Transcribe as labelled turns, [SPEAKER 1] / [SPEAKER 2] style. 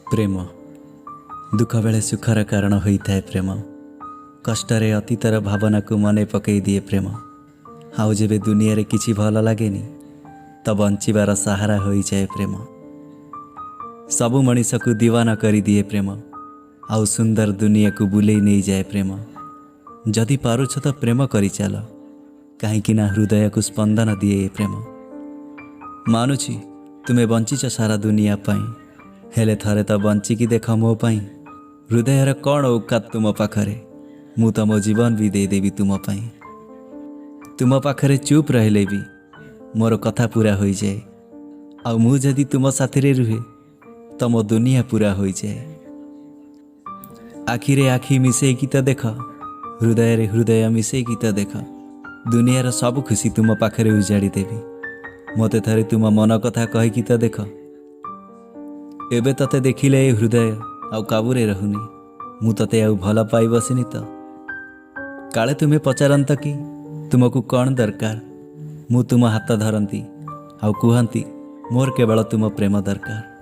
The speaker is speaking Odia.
[SPEAKER 1] ପ୍ରେମ ଦୁଃଖ ବେଳେ ସୁଖର କାରଣ ହୋଇଥାଏ। ପ୍ରେମ କଷ୍ଟରେ ଅତୀତର ଭାବନାକୁ ମନେ ପକାଇ ଦିଏ। ପ୍ରେମ ଆଉ ଯେବେ ଦୁନିଆରେ କିଛି ଭଲ ଲାଗେନି ତ ବଞ୍ଚିବାର ସାହାରା ହୋଇଯାଏ। ପ୍ରେମ ସବୁ ମଣିଷକୁ ଦିୱାନା କରିଦିଏ। ପ୍ରେମ ଆଉ ସୁନ୍ଦର ଦୁନିଆକୁ ବୁଲେଇ ନେଇଯାଏ। ପ୍ରେମ ଯଦି ପାରୁଛ ତ ପ୍ରେମ କରିଚାଲ, କାହିଁକି ନା ହୃଦୟକୁ ସ୍ପନ୍ଦନ ଦିଏ ଏ ପ୍ରେମ। ମାନୁଛି, ତୁମେ ବଞ୍ଚିଛ ସାରା ଦୁନିଆ ପାଇଁ, ହେଲେ ଥରେ ତ ବଞ୍ଚିକି ଦେଖ ମୋ ପାଇଁ। ହୃଦୟର କ'ଣ ଔକାତ ତୁମ ପାଖରେ? ମୁଁ ତ ମୋ ଜୀବନ ବି ଦେଇଦେବି ତୁମ ପାଇଁ। ତୁମ ପାଖରେ ଚୁପ୍ ରହିଲେ ବି ମୋର କଥା ପୂରା ହୋଇଯାଏ, ଆଉ ମୁଁ ଯଦି ତୁମ ସାଥିରେ ରୁହେ ତ ମୋ ଦୁନିଆ ପୂରା ହୋଇଯାଏ। ଆଖିରେ ଆଖି ମିଶେଇକି ତ ଦେଖ, ହୃଦୟରେ ହୃଦୟ ମିଶେଇକି ତ ଦେଖ। ଦୁନିଆର ସବୁ ଖୁସି ତୁମ ପାଖରେ ଉଜାଡ଼ି ଦେବି। ମୋତେ ଥରେ ତୁମ ମନ କଥା କହିକି ତ ଦେଖ। ଏବେ ତତେ ଦେଖିଲେ ଏ ହୃଦୟ ଆଉ କାବୁରେ ରହୁନି। ମୁଁ ତତେ ଆଉ ଭଲ ପାଇ ବସିନି ତ। କାଳେ ତୁମେ ପଚାରନ୍ତ କି ତୁମକୁ କ'ଣ ଦରକାର, ମୁଁ ତୁମ ହାତ ଧରନ୍ତି ଆଉ କୁହନ୍ତି, ମୋର କେବଳ ତୁମ ପ୍ରେମ ଦରକାର।